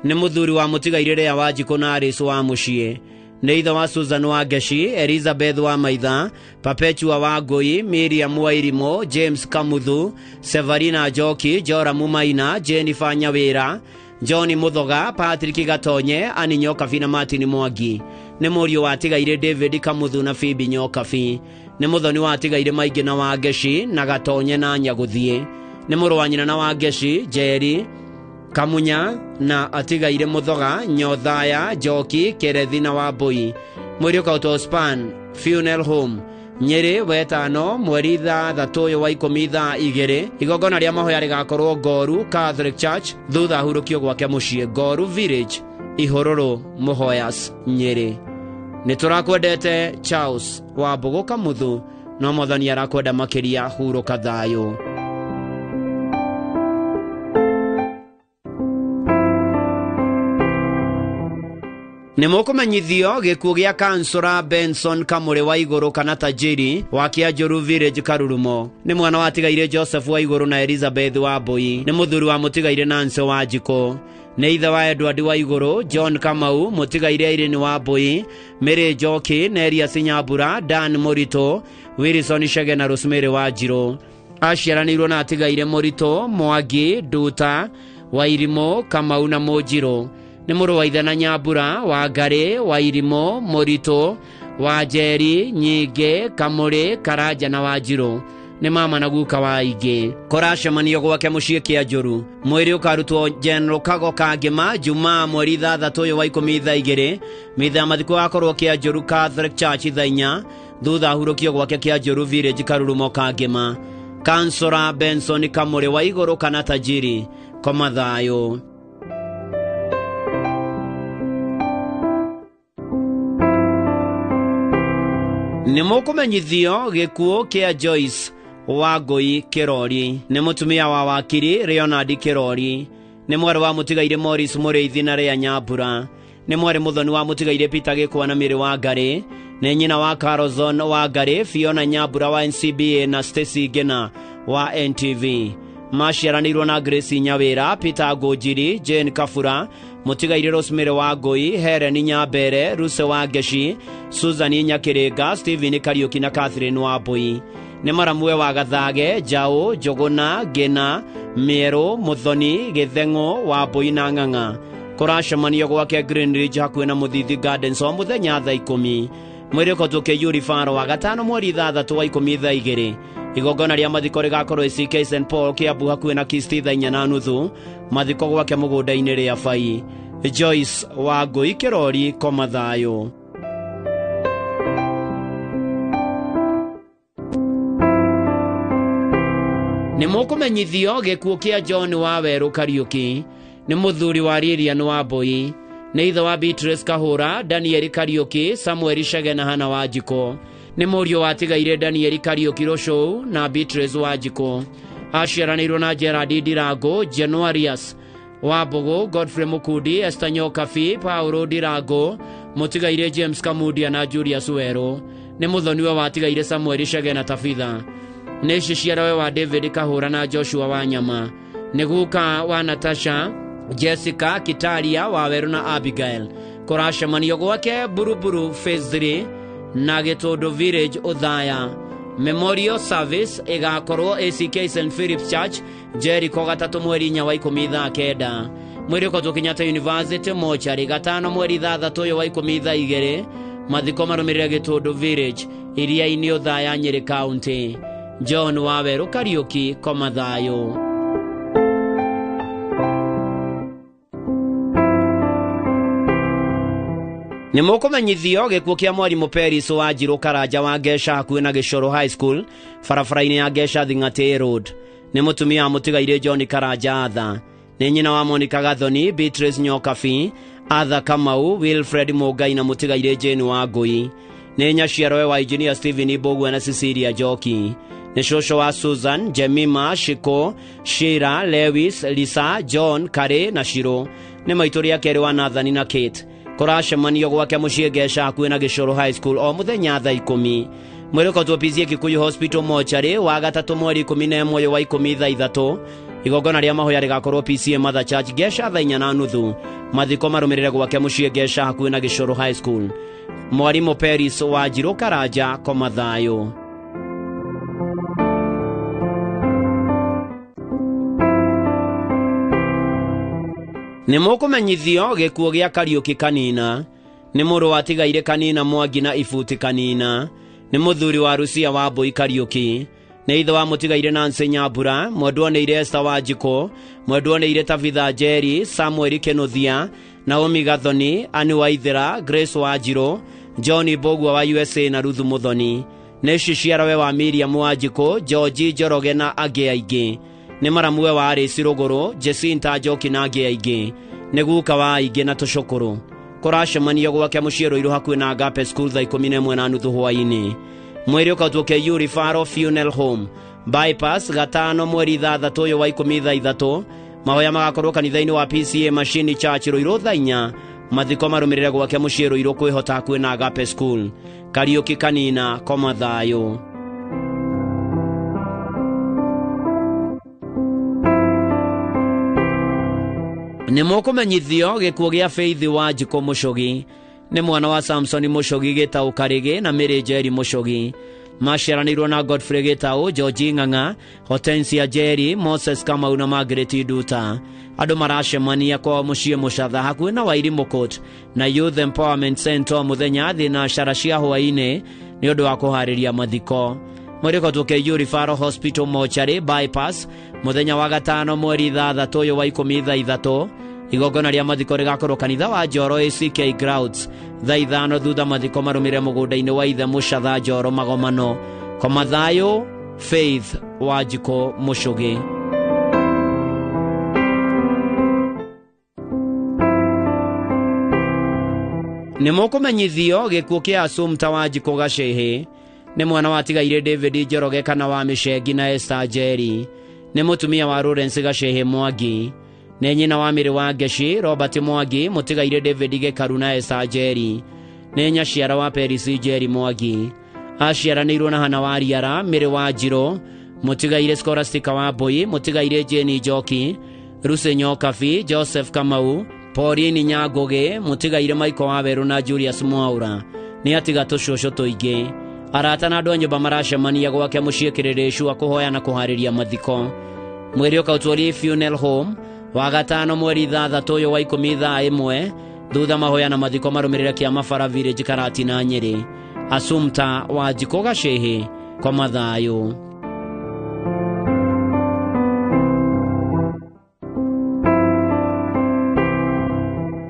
nĩ mũthuri wa mũtigairĩ Lea Wanjikũ na Alice wa mũciĩ, nĩ ithe wa Susan wa Ngeci, Elizabeth wa Maitha, Perpetua wa Ngũi, Miriam wa Irimũ, James Kamuthu, Severina Njoki, Joramu Maina, Jennifer Nyawĩra, John Muthoga, Patrick Gatonye, Ani Nyokabi na Martin Mwangi. Nĩ mũriũ wa atigaire David Kamuthu na Phoebe Nyokabi. Nĩ mũthoni wa atigaire Maingĩ na Wangeci na Gatonye na Nyagũthiĩ. Nĩ mũrũ wa nyina na Wangeci, Njeri, Kamunya na atigaire Muthoga, Nyothaya, Njoki, Kerethi na Wambui. Mwĩrĩ ũkautwo Span Funeral Home, Nyeri, wetano mweri 6 ũyũ wa 10 thaa 2. Igongona rĩa mahoya rĩgakorwo Ngoru Catholic Church thutha ahurũkio gwake mũciĩ Ngoru Village, Ihũrũrũ, Mũhoyas, Nyeri. Nĩ tũrakwendete Charles Wambũgũ Kamuthu, no Mwathani arakwenda makĩria. Hurũka thayũ. Nĩ mũkũmenyithio gĩkuũ gĩa kansũra Benson Kamũrĩ wa Igũrũ kana Tajiri wa Kĩanjũru Village Karurumo. Nĩ mwana wa atigaire Joseph wa Igũrũ na Elizabeth wa Mbui. Nĩ mũthuri wa mũtigaire Nancy wa Njikũ. Nĩ ithe wa Edward wa Igũrũ, John Kamau, mũtigaire Irene wa Mbui, Mary Njoki, Nerias Nyambura, Dan Mũritũ, Wilson Chege na Rosemary wa Njirũ. Aciaranĩirwo na atigaire Mũritũ, Mwangi, Nduta, Wairimũ, Kamau na Mũnjirũ. Nĩ mũrũ wa ithe na Nyambura, Wangarĩ, Wairimũ, Mũritũ, Wanjeri, Nyingĩ, Kamũrĩ, Karanja na Wanjirũ. Nĩ mama na guka wa aingĩ. Kũracemanio gwake mũciĩ Kĩanjũru. Mwĩrĩ ũkarutwo General Kago Kangĩma Jumaa mweri 6 ũyũ wa 10 thaa 2. Mitha ya mathiko gakorwo Kĩanjũru Catholic Church thaa 4 thutha ahurũkio gwake Kĩanjũru Village Karurumo Kangĩma. Kansũra Benson Kamũrĩ wa Igũrũ kana Tajiri, koma thayũ. Nĩ mũkũmenyithio gĩkuũ kĩa Joyce Wangũi Kĩrori. Nĩ mũtumia wa wakiri Leonard Kĩrori. Nĩ mwarĩ wa mũtigaire Morris Mũrĩithi na Rĩa Nyambura. Nĩ mwarĩ mũthoni wa mũtigaire Peter Gĩkwa na Mĩrĩ wa Ngarĩ. Nĩ nyina wa Carlson wa Ngarĩ, Fiona Nyambura wa NCBA na Stacy Ngina wa NTV. Maciaranĩirwo na Grace Nyawĩra, Peter Ngũnjiri, Jane Kabura, mũtigaire Rosemary wa Ngũi, Helen Nyambere, Ruse wa Ngeci, Susan Nyakĩrĩnga, Stephen Kariũki na Catherine wa Mbui. Nĩ maramwe wa Gathage, Njaũ, Njũgũna, Ngĩna, Mĩerũ, Mũthoni, Gĩtheng'ũ, wa Mbui na Ng'ang'a. Kũracemanio gwake Green Ridge hakuhĩ na Mũthithi Gardens o mũthenya thaa 10. Mwĩrĩ ũkotwo KU Rifaro wa gatano mweri 6 wa 10 thaa 2. Igongona rĩa mathiko rĩgakorwo ACK St Paul Kiambu hakuhĩ na Kisti thaa 4:30. Mathiko gwake mũgũnda-inĩ rĩa Bai. Joyce Wangũi Kĩrori, koma thayũ. Nĩ mũkũmenyithio gĩkuũ kĩa John wa Werũ Kariũki. Nĩ mũthuri wa Lilian wa Mbui. Nĩ ithe wa Beatrice Kahũra, Daniel Kariũki, Samuel Chege na Hana wa Njikũ. Nĩ mũriũ wa atigaire Daniel Kariũki Rũcũu na Beatrice wa Njikũ. Aciaranĩirwo na Gerard Ndirango, Januarius wa Mbũgũ, Godfrey Mukundi, Esther Nyokabi, Paulo Ndirango, mũtigaire James Kamundia na Julius Werũ. Nĩ mũthoniwe wa atigaire Samuel Chege na Tabitha. Nĩ ciciarawe wa David Kahũra na Joshua wa Nyama. Nĩ guka wa Natasha, Jessica, Kitaria wa Werũ na Abigail. Kũracemanio gwake Buruburu Phase 3 na Gĩtũndũ Village Othaya. Memorial Service ĩgakorwo ACK St Philip's Church Jericho gatatũ mweri 4 wa 10 thaa 9. Mwĩrĩ ũkotwo Kenyatta University mochari gatano mweri 6 ũyũ wa 10 thaa 2. Mathiko marũmĩrĩre Gĩtũndũ Village Iria-inĩ Othaya, Nyeri County. John Wawerũ Kariũki, koma thayũ. Nĩ mũkũmenyithio gĩkuũ kĩa mwarimũ Peris wa Njirũ Karanja wa Ngeca hakuhĩ na Gĩcũrũ High School barabara-inĩ ya Ngeca Thing'atĩ Road. Nĩ mũtumia wa mũtigaire John Karanja Atha. Nĩ nyina wa Monica Gathoni, Beatrice Nyokabi, Arthur Kamau, Wilfred Mũngai na mũtigaire Jane wa Ngũi. Nĩ nyaciarowe wa Engineer Stephen Mbũgua na Cecilia Njoki. Nĩ cũcũ wa Susan, Jemima, Shiko, Shira, Lewis, Lisa, John, Kare na Shiro. Nĩ maitũ rĩa kerĩ wa Nathan na Kate. Kũracemanio gwake mũciĩ Ngeca hakuhĩ na Gĩcũrũ High School o mũthenya thaa 10. Mwĩrĩ ũkotwo PCA Kikuyu Hospital mochari wa gatatũ mweri 11 wa 10 thaa 3. Igongona rĩa mahoya rĩgakorwo PCA Mother Church Ngeca thaa 4:30. Mathiko marũmĩrĩre gwake mũciĩ Ngeca hakuhĩ na Gĩcũrũ High School. Mwarimũ Peris wa Njirũ Karanja, koma thayũ. Nĩ mũkũmenyithio gĩkuũ gĩa Kariũki Kanina. Nĩ mũrũ wa Tigaire Kanina Mwangi na Ibuti Kanina. Nĩ mũthuri wa Rucia wa Mbũi Kariũki. Nĩ ithe wa mũtigaire Nancy Nyambura, mwendwa nĩ ire Esther Wanjikũ, mwendwa nĩ ire Tabitha Njeri, Samuel Kĩnũthia, Naomi Gathoni, Anne Waithera, Grace Wanjirũ, John Mbũgua wa USA na Ruthu Muthoni. Nĩ ciciarawe wa Miriam Wanjikũ, George Njoroge na angĩ aingĩ. Nĩ maramuwe wa Arĩci Rũgũrũ, Jacinta Njoki na angĩ aingĩ. Nĩ guka wa aingĩ na tũcũkũrũ. Kũracemanio gwake mũciĩ Rũirũ hakuhĩ na Agape School thaa 11:30 hwaĩ-inĩ. Mwĩrĩ ũkautwo KU Referral Funeral Home Bypass gatano mweri 6 ũyũ wa 10 thaa 3. Mahoya magakorwo kanitha-inĩ wa PCA Machini Church Rũirũ thaa 4. Mathiko marũmĩrĩre gwake mũciĩ Rũirũ kwĩhota hakuhĩ na Agape School. Kariũki Kanina, koma thayũ. Nĩ mũkũmenyithio gĩkuũ gĩa Faith Wanjikũ Mũcũgi. Nĩ mwana wa Samson Mũcũgi Gĩtaũ Karĩgĩ na Mary Njeri Mũcũgi. Maciaranĩirwo na Godfrey Gĩtaũ, George Ng'ang'a, Hortensia Njeri, Moses Kamau na Margaret Nduta. Andũ maracemania kwao mũciĩ Mũcatha hakuhĩ na Wairimũ Court na Youth Empowerment Center mũthenya thinacara cia hwaĩ-inĩ nĩ ũndũ wa kũharĩria mathiko. Mwĩrĩ ũkautwo KU Referral Hospital Mortuary Bypass mũthenya wa gatano mweri 6 ũyũ wa 10 thaa 3. Igongona rĩa mathiko rĩgakorwo kanitha wa Njoro ACK Grounds thaa 5 thutha mathiko marũmĩrĩre mũgũnda-inĩ wa ithe Mũcatha Njoro Magomano. Koma thayũ, Faith Wanjikũ Mũcũgi. Nĩ mũkũmenyithio gĩkuũ kĩa Assumpta Wanjikũ Gacĩhĩ. Nĩ mwana wa Tigaire David Njoroge kana wa Mĩcengi na Esther Njeri. Nĩ mũtumia wa Lawrence Gacĩhĩ Mwangi. Nĩ nyina wa Mĩrĩ wa Ngeci Robert Mwangi, mũtigaire David Gĩkaru na Esther Njeri. Nĩ nyaciara wa Peris Njeri Mwangi. Aciaranĩirwo na Hana wa Riara, Mĩrĩ wa Njirũ, mũtigaire Scholastica wa Mbũi, mũtigaire Jane Njoki, Lucy Nyokabi, Joseph Kamau, Pauline Nyangũgĩ, mũtigaire Michael wa Werũ na Julius Mwaura. Nĩ atiga tũcũcũ tũingĩ. Arata na andũ a nyũmba maracemania gwake mũciĩ Kĩrĩrĩcua kũhoya na kũharĩria mathiko. Mwĩrĩ ũkautwo Funeral Home wa gatano mweri 6 ũyũ wa 10 thaa 1 thutha mahoya na mathiko marũmĩrĩre kĩama Bara Village Karatina Nyĩrĩ. Assumpta Wanjikũ Gacĩhĩ, koma thayũ.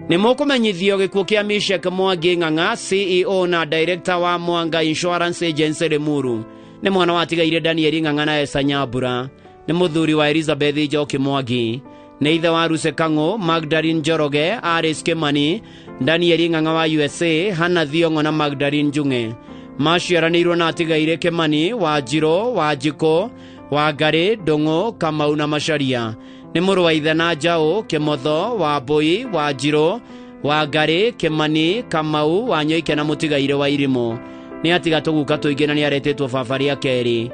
Nĩ mũkũmenyithio gĩkuũ kĩa Mishek Mwangi Ng'ang'a, CEO na Director wa Mwanga Insurance Agency Limuru. Nĩ mwana wa Tigaire Daniel Ng'ang'a na Esther Nyambura. Nĩ mũthuri wa Elizabeth Njoki Mwangi. Nĩ ithe wa Ruse Kang'ũ, Magdalene Njoroge, Aris Kimani, Daniel Ng'ang'a wa USA, Hannah Thiong'o na Magdalene Njung'e. Maciaranĩirwo na Atigaire Kimani, Wanjirũ, Wanjikũ, Wangarĩ, Ndũng'ũ, Kamau na Macharia. Nĩ mũrũ wa ithe na Njaũ, Kĩmotho, Wambũi, Wanjirũ, Wangarĩ, Kimani, Kamau, Wanyoike na mũtigaire wa Irimũ. Nĩ atiga tũguka tũingĩ na nĩ aretĩtwo baba rĩa kerĩ.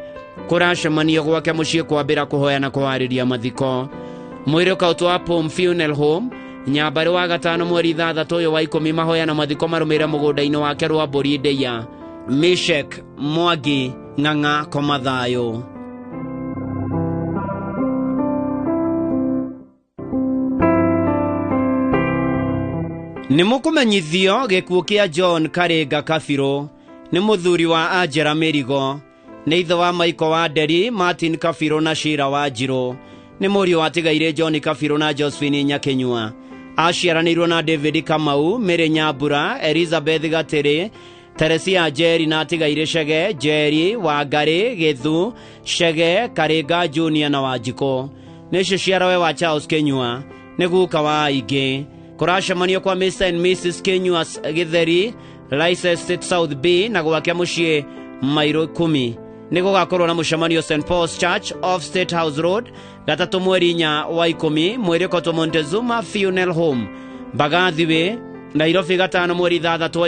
Kũracemanio gwake mũciĩ kwambĩra kũhoya na kũharĩria mathiko. Mwĩrĩ ũkautwo wa Palm Funeral Home Nyambarĩ wa gatano mweri 6 ũyũ wa 10 mahoya na mathiko marũmĩrĩre mũgũnda-inĩ wake rwa Mbũri Ndeia. Mishek Mwangi Ng'ang'a, koma thayũ. Nĩ mũkũmenyithio gĩkuũ kĩa John Karĩnga Kabirũ. Nĩ mũthuri wa Angela Mĩrigo. Nĩ ithe wa Michael wa Nderi, Martin Kabirũ na Sheila Wanjirũ. Nĩ mũriũ wa Tigaire John Kabirũ na Josephine Nyakĩnyua. Aciaranĩirwo na David Kamau, Mary Nyambura, Elizabeth Gatĩrĩ, Teresia Njeri na Tigaire Chege, Njeri, Wangarĩ, Gĩthu, Chege, Karĩnga Junior na Wanjikũ. Nĩ ciciarawe wa Charles Kĩnyua. Nĩ guka wa aingĩ. Kũracemanio kwa Mr and Mrs Kĩnyua Gĩtheri, Leicester South B na gwake mũciĩ mairo 10. Nĩ gũgakorwo na mũcemanio St Paul's Church off State House Road gatatũ mweri 4 wa 10 mwĩrĩ ũkautwo Montezuma Funeral Home Mbagathi Way Nairobi gatano mweri 6 wa